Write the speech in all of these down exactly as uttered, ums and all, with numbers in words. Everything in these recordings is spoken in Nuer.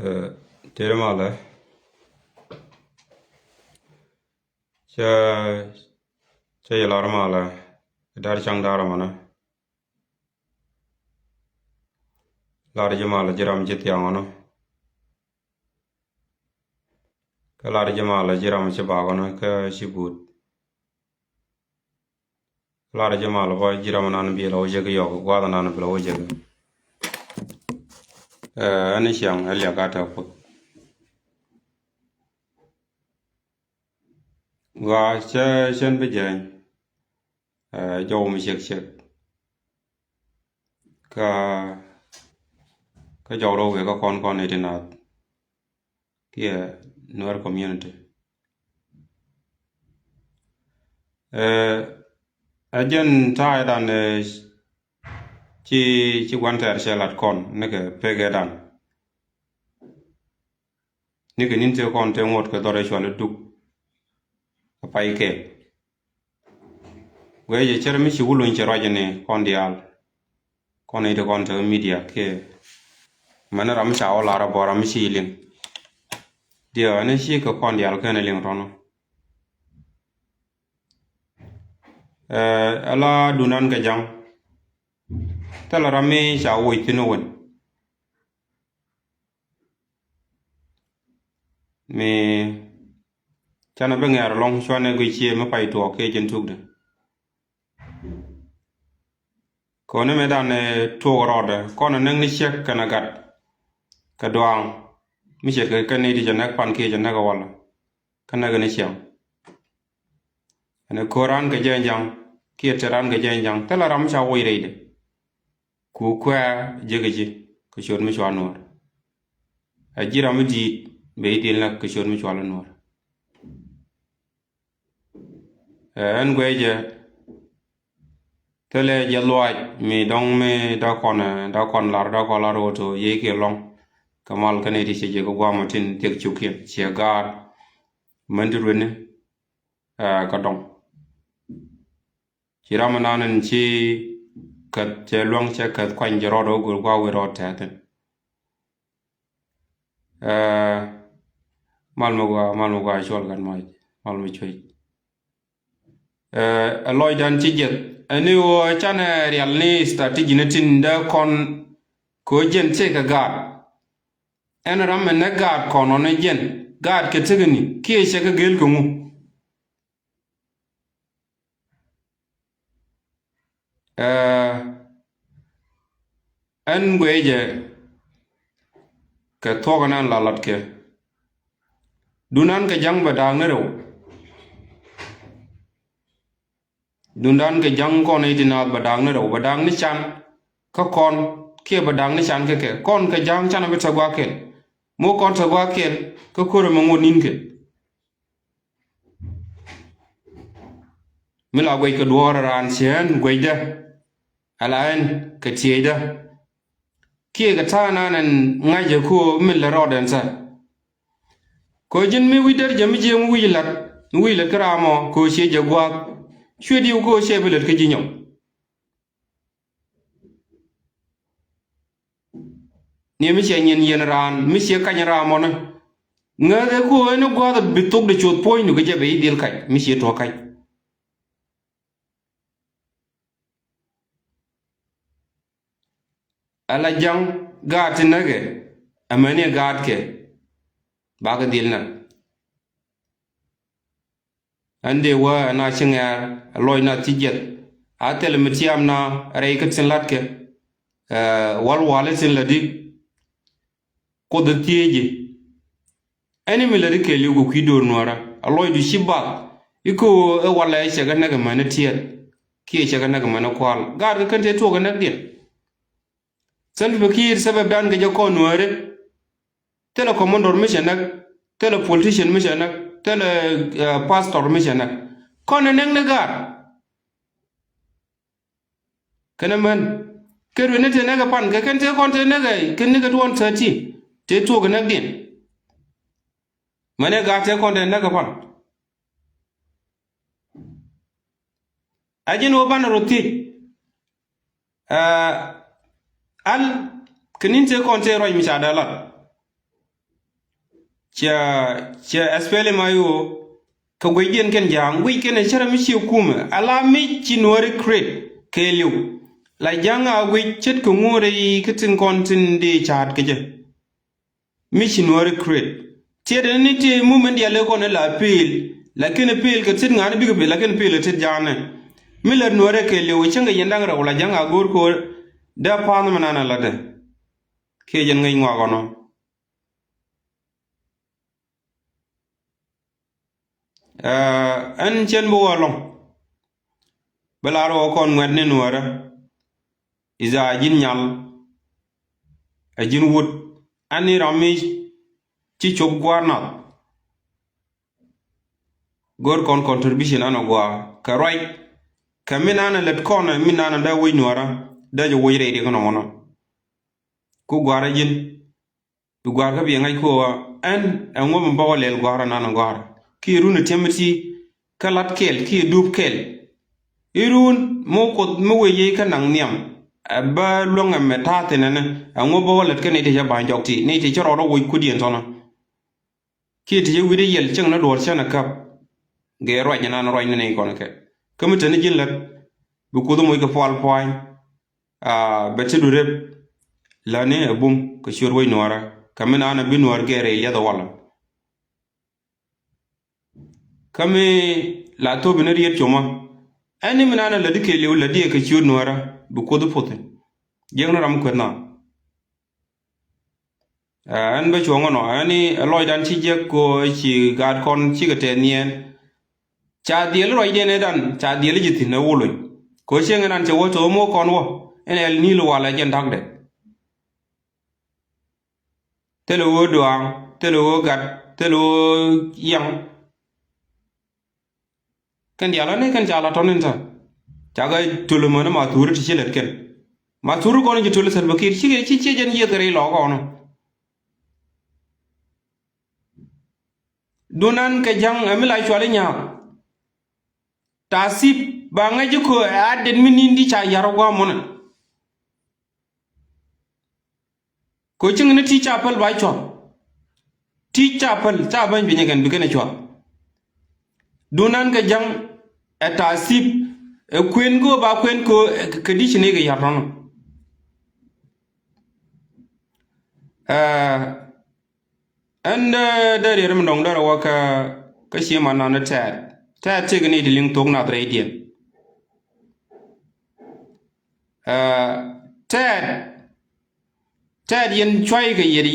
Ɛ, tëë malɛ. Cä, cä yɛ lar malɛ. Dar caŋ dar mɔnɛ. Lar ji̱ malɛ ji̱ ram ci thiaŋ ɔnɔ. Kä lar ji̱ malɛ ji̱ ram ci bak ɔnɔ kä ci but. Lar ji̱ mal bä ji̱ ram nan bi la wä jek yɔk guath nan bi la wä jek. Ɛ, ɛn ciaŋ ɛ liak a tɛ puth. Gua cɛ cɛn bi jɛny. Ɛ, jɔw mi ciek ciek. Kä, kä jɔw rɔ wek kä kɔn kɔn iti nath. Kiɛ Nuer community. Ɛ, ɛ jɛn ta̱a̱ dan, ɛ, ci, ci gua̱n tɛɛr cɛ lat kɔn nikɛ pekɛ dan. Nikɛ nin tëë kɔn tëë ŋot kɛ dhɔr ɛ cual i̱ duk. Ɛ pay kɛ. Guɛ jɛ cɛr mi ci wulun cɛ ruac ni kɔn diaal. Kɔn iti kɔn te media kiɛ. Mɛn ram mi ca wä lar bɔ ram mi ci liŋ. Diɛ ni ci kɛ kɔn diaal kɛn liŋ tɔnɔ. Ɛ, ala dunan kɛ jaŋ. Thilɛ ram mi ca woc thin wän. Mi canɛ bi ŋɛɛr lɔŋ cuanɛ guic ciɛ mi pay tuɔɔk kiɛ jɛn tukdɛ. Kɔn ni mɛ dan, ɛ, tuɔɔk rɔɔdɛ kɔn ɛ näk ni ciɛk kɛn ɛ gat kɛ duaaŋ mi ce̱tkɛ kɛn ni ti cɛ näk pan kiɛ cɛ näk ɛ walɛ kɛ näk ni ciɛŋ. Ɛn ɛ ko̱r ran kɛ jɛn jaŋ kiɛ tɛr ran kɛ jɛn jaŋ thilɛ ram mi ca woc rɛydɛ. Ku kuɛ jek ji̱ kɛ ciöt mi cua nuɔr. Ɛ ji̱ ram mi di̱i̱t ben i̱ dhil näk kɛ ciöt mi cua lɔ nuɔr. Ɛ, ɛn guɛ jɛ thilɛ jɛ luaac mi dɔ̱ŋ mi da kɔn, ɛ, da kɔn lar, da kɔn lar ɣöö to yey kiɛ lɔ̱ŋ. Kɛ mal kɛn iti cɛ jɛ kɛ guam ɔ tin thiek cukiɛn ciɛ gaat. Män ti rueni, ɛ, kɛ dɔ̱ŋ. Ci ram mi nan in ci käth cɛ luäŋ cɛ käth kuany jɛ rɔɔd ɣöö gör gua̱a̱ wi̱i̱ rɔɔd tɛ̈thin. Ɛ, mal mi gua, mal mi gua cuɔl gat mac, mal mi cuec. Ɛ, ɛ lɔcdan ci jiɛth. Ɛn i̱ ɣöö canɛ rial ni strategy ni tin dee kɔn kɛ ɣöö jiɛn ciɛ kɛ gaat. Ɛn ram mi nɛ gaat kɔn ɔn ɛ jiɛn. Gaat kɛ tekɛ ni, kiɛ cɛ kɛ gel kɛ ŋu. Ɛ, ɛn guɛcɛ kɛ thuɔ̱k ɛn an la latkɛ. Dunan kɛ ja̱ŋ bɛ da̱a̱k ni rɛw. Dunan kɛ ja̱ŋ kɔn i̱ ti naath bɛ da̱a̱k ni rɛw, bɛ da̱a̱k ni can kä kɔn kiɛ bɛ da̱a̱k ni can kä kɛ. Kɔn kɛ ja̱ŋ canɛ bi te gua̱a̱k kɛl. Muk kɔn te gua̱a̱k kɛl kä ko̱rɛ mɛ ŋot ni̱n kɛl. Mi la guɛc kɛ duɔ̱ɔ̱r raan cɛ ɣän guɛcdä. Ala ɣän kɛ tiɛcdä. Kiɛ kɛ ta̱a̱ nan ɛn ŋa̱cä ko̱ mi lɛ rɔɔdɛn thä. Ko̱ ji̱n mi wi̱c där jɛ mi jiɛ mi wi̱c la̱t, mi wi̱c la̱t kä ram ɔ ko̱ ciɛ jɛ gua̱a̱th. Cuɛ diw ko̱ ciɛ bi lät kä ji̱ nyɔk. Ni mi ciɛ nyin yɛn raan, mi ciɛ kany raan mɔnɛ. Ŋäthɛ ku ɣän i̱ gua̱a̱th bi thok di coth puɔ̱nydu kɛ jɛ bɛ i̱ dhil kac, mi ciɛ tuɔ̱k kac. Ala ja̱ŋ gaat ti näkɛ, amäni gaatkɛ. Bakɛ dhil näk. Ɛn dee wä ɛn a ci ŋɛ̈r ɛ lɔc na thi̱c jiɛth. A thilɛ mi tiam na rɛy kä thi̱n la̱tkɛ. Ɛ, wal wal i̱ thi̱n lätdi. Kuoth ɛ thiec i̱. Ɛn i̱ mi lätdi kɛɛliw kɛ kui̱ do̱r nuäärä. Ɛ lɔcdu ci bath. I̱ kä ɣöö ɛ walɛ cɛ kɛ näk ɛmɛn i̱ tiɛt. Kiɛ cɛ kɛ näk ɛmɛn i̱ kua̱l. Gaatkɛ kɛn tëë tuɔɔk ɛ näkdiɛn. Salva Kiir sabab dan kɛ jɛ kɔn nuääri. Thilɛ commandor mi cɛ näk, thilɛ politician mi cɛ näk, thilɛ, eh, pastor mi cɛ näk. Kɔn ɛ näk ni gaat. Kɛn ɛ män. Kɛ rueni tëë näk ɛ pan, kɛ kɛn tëë kɔn tëë näk ɛ, kɛn ni kɛ twenty thirteen. Tëë tuɔɔk ɛ näkdiɛn. Män ɛ gaat tëë kɔn tëë näk ɛ pan. A ji̱n ɣöö banɛ rɔ thiec. Ɛ, al kɛ ni̱n tëë kɔn tëë ruac mi ca dee lat. Cɛ, cɛ S P L M I O kɛ guecdiɛn kɛn ja̱a̱ŋ, guic kɛn ɛ cärɛ mi ciɛ kumɛ, ala mi ci Nuääri create kɛɛliw. La ja̱ŋ a guic ce̱tkɛ ŋuɔ̱t rɛy kä tin kɔn tin dee ca̱a̱t kɛ jɛ. Mi ci Nuääri create. Tiɛt ɛn ni ti movement diaal ëë kɔn ɛ la appeal. Lakin appeal kɛ tet ŋa̱a̱n bikɛ appeal, lakin appeal ɛ tet ja̱a̱nɛ. Mi lät Nuääri kɛɛliw cäŋ kɛ yɛn da̱ŋ rɛw la ja̱ŋ a go̱o̱r ko̱o̱r. Dee pa̱a̱n mi nan a latdɛ. Kiɛ jɛn ŋäc ŋuak ɔnɔ. Ɛɛ, ɛn cɛn bi wä lɔŋ. Bi lar wä kɔn ŋuɛ̈t ni Nuäärä. I̱ dha ji̱n nyal. Ɛ ji̱n wut. Ɛn ni ram mi ci cop gua̱a̱r nath. Go̱o̱r kɔn contribution an ɔ gua̱a̱r. Kɛ ruac. Kɛ min an ɛ lät kɔn ɛ min an ɛ dee woc Nuäärä. Dee jɛ woc rɛy riɛk nɔmɔnɔ. Ku gua̱a̱r ɛ ji̱n. Bi gua̱a̱r kä bi ŋa̱c ko̱o̱ ɛn ɛŋu mi bä wä lɛl gua̱a̱r ɛnan gua̱a̱r. Kiɛ run ɛ tiɛm ti kä lat kɛl kiɛ dup kɛl. I̱ run mi wä kuoth mi wee yey kä naŋ nhiam. Ɛ bä luäŋ ɛmɛ ta̱a̱ thin ɛnɛ ɛŋu bä wä lät kä nɛy ti cä ba̱ny jɔk ti nɛy ti cä rɔɔd wä woc kudiɛn thɔnä. Kiɛ ti cä wi̱cdɛ yɛl cäŋ ni duɔ̱ɔ̱r cän ɛ käp. Gɛ ruac ɛnan ruac ni nɛy kɔn kɛ. Kä mi te ni ji̱n lät bi kuoth moc kɛ pual pua̱a̱ny. Aa, bɛ ti du rep. Läni ɛ bum kɛ ciöt wec Nuäärä kɛ mi naan ɛ bi Nuäär gɛɛr rɛy liath ɛ walɛ. Kä mi la thop in riet coma. Ɛn ni mi naan ɛ lätdi kɛɛliw lätdi ɛ kɛ ciöt Nuäärä bi kuoth puth in. Jiäkni ram kueth na. Aa, ɛn bä cuɔ̱ŋ ɛnɔ ɛn ni ɛ lɔcdan ci jiäk ko ci gaat kɔn cikɛ tɛth niɛɛn. Ca dhiɛl ruacdiɛn ëëdan ca dhiɛl ji̱ thi̱n ɛ wulony. Kɛ ɣöö cieŋ ɛnan cɛ wä thok muk kɔn wä ɛn ɛl ni̱i̱l wal ɛ jɛn ta̱kdɛ. Thilɛ ɣöö duaaŋ, thilɛ ɣöö gat, thilɛ ɣöö yaŋ. Kɛn diaal ɣän ɛ kɛn ca la tɔ̱n in tha̱a̱ŋ. Cakɛ töl mäni ma thuuri ti ci lät kɛn. Ma thuuri kɔn in ci töl Salva Kiir cikɛ ci ciɛ jɛn yiëth kɛ rɛy lɔɔk kɔn. Dunan kɛ ja̱ŋ ɛ mi la cuali nyaak. Ta̱a̱ thip ba ŋäc ji̱ köö ɛ a det mi ni̱n di ca yar gua̱a̱m mɔnɛ. Kɛ cieŋ ni ti ca päl ba cua̱k. Ti ca päl ca bäny piny ɛ kɛn bi kɛn ɛ cua̱k. Dunan kɛ ja̱ŋ ɛ ta̱a̱ thip ɛ kuën köö ba kuën köö ɛ kɛ di ci ni kɛ yar tɔ̱nɔ. Ɛɛ, Ɛn dee, dee riet mi dɔ̱ŋ dee rɛ wä kä, kä ci man nan tɛɛt. Tɛɛt tëëk ni ti liŋ thok nath rɛydiɛn. Ɛɛ, tɛɛt, tɛɛt yɛn cuay kɛ yɛn,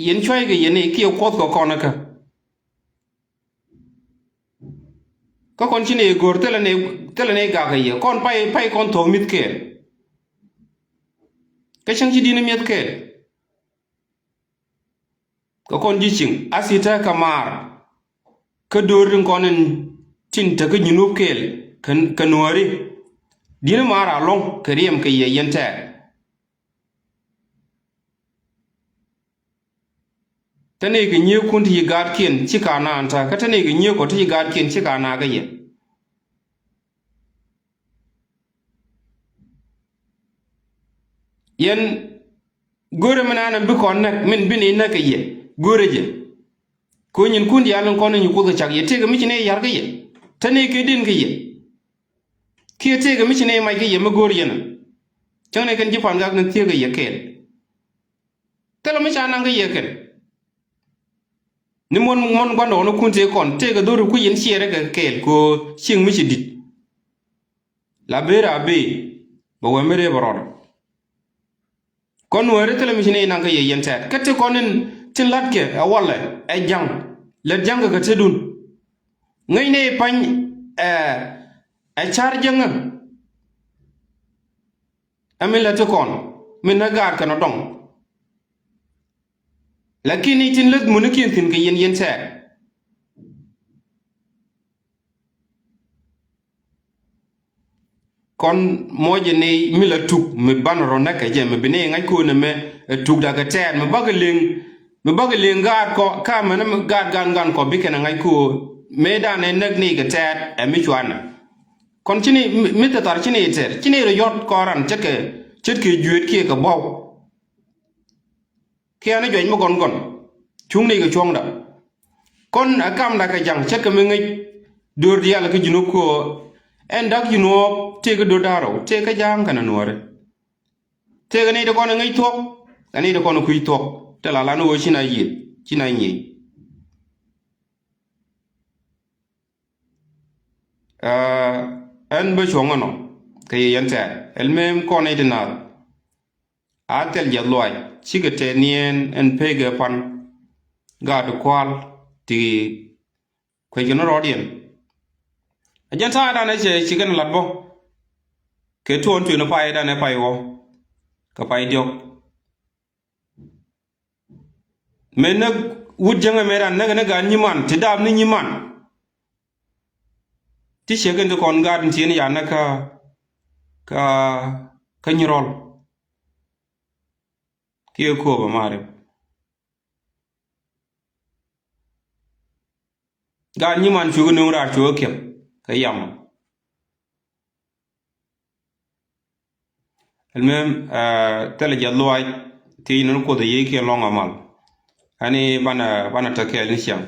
yɛn cuay kɛ yɛn ni kiɛ kuɔth kɛ kɔn kä. Kä kɔn ci ni go̱r thilɛ ni, thilɛ ni gak kɛ yɛ. Kɔn pay, pay kɔn thok mi̱th kɛɛl. Kä cäŋ ci di̱n mi̱eth kɛɛl. Kä kɔn ji̱ cieŋ a thi̱n te kä maar. Kä do̱r tin kɔn in tin te kä Junub kɛɛl kä, kä Nuääri. Di̱n maar a lɔ̱ŋ kɛ riɛm kɛ yɛ yɛn tɛɛr. Te nɛy kɛ nyiëëkun ti ci gaatkiɛn ci ka naan ta̱a̱ kä te nɛy kɛ nyiëëk kɔ ti ci gaatkiɛn ci ka naakä yɛ. Yɛn go̱rɛ mi naan bi kɔn näk min bi ni näk kɛ yɛ go̱rɛ jɛ. Kɛ nyinkun diaal in kɔn in nyi kuoth kɛ cak yɛ tëëkɛ mi ci ni yar kä yɛ. Te ni kɛ din kä yɛ. Kiɛ tëëkɛ mi ci ni mac kä yɛ mi go̱r yɛn. Cäŋ ni kɛn ji̱ pa̱n gak ni thiek kɛ yɛ kɛɛl. Thilɛ mi ca naŋ kä yɛ kɛn. Ni muɔ̱n, muɔ̱n gua̱ndɔɔŋnikun tëë kɔn tëëkɛ dho̱r ku yɛn ciɛɛrɛ kɛ kɛɛl kɛ ɣöö cieŋ mi ci di̱t. La bëë raa bëë bɛ wee mi rëë bɛ rɔɔdɛ. Kɔn Nuääri thilɛ mi ci nɛy naŋ kä yɛ yɛn tɛ̈t kä ti kɔn in tin la̱tkɛ ɛ walɛ ɛ ja̱ŋ. Lät ja̱ŋkɛ kɛ tetdun. Ŋäcnɛ i̱ pa̱ny ɛ, ɛ ca̱r jiäŋä. Ɛ min lät ti kɔn min nä gaat kɛn ɔ dɔŋ. Lakin i̱ tin lät muni kiɛn thi̱n kɛ yɛn yɛn tɛ̈t. Kɔn mɔcɛ ni mi la tuk mi banɛ rɔ näk kɛ jɛ mi bi ni ŋa̱c ko̱n ɛmɛ ɛ tuk dakɛ tɛ̈t mi bakɛ liŋ, mi bakɛ liŋ gaat kɔ ka mɛnɛ mi gaat gan gan kɔ bi kɛn ɛ ŋa̱c ko̱n mëë danɛ näk ni kɛ tɛ̈t ɛ mi cuanɛ. Kɔn ci ni mi, mi thɛthar ci ni tɛr ci ni rɔ yɔt kɔran ce̱tkɛ, ce̱tkɛ jueet kiɛ kɛ buɔ̱w. Kiɛ ni juɛc mi gɔn gɔn cuŋ ni kɛ cuɔ̱ŋda. Kɔn ɛ kamda kɛ ja̱ŋ ce̱tkɛ mi ŋäc do̱r diaal kä Junub kɛ ɣöö ɛn da̱k Junub tëëkɛ do̱r da̱ŋ rɛw, tëëkɛ ja̱a̱ŋ kɛnɛ nuɔ̱ɔ̱ri. Tëëkɛ nɛy ti kɔn ɛ ŋäc thuɔ̱k, kɛ nɛy ti kɔn ɛ kui̱ thuɔ̱k, te la lan ɣöö ci na yiëth, ci na nyiey. Aa, ɛn bä cuɔ̱ŋ ɛnɔ kɛ yɛ yɛn tɛ̈r. Ɛl mëëm kɔn nɛy ti naath a thil jiath lɔaac, cikɛ tɛth niɛn ɛn pekɛ pan gaat kua̱l ti kuec kɛn rɔɔdiɛn. A jɛn ta̱a̱ danɛ cɛ ci kɛn lat bä kɛ tuɔɔn tuën pay danɛ pay wä kɛ pay diɔ̱k. Mëë näk wut jäŋɛ mëë ran näk ni gaat nyiman ti dap ni nyiman. Ti ciek in ti kɔn gaat in tien ya näk kä, kä, kä Nyirɔl. Kiɛ Kööbä mari. Gaat nyiman cukɛ nuŋ raar cukɛ kiɛp kɛ yamɔ. Ɛl mëëm, aa, thilɛ jiath lɔaac thiec ni Kuoth a yiëëkiɛn lɔ̱ŋ amal. Ani banɛ, banɛ te kɛɛl ni ciaŋ.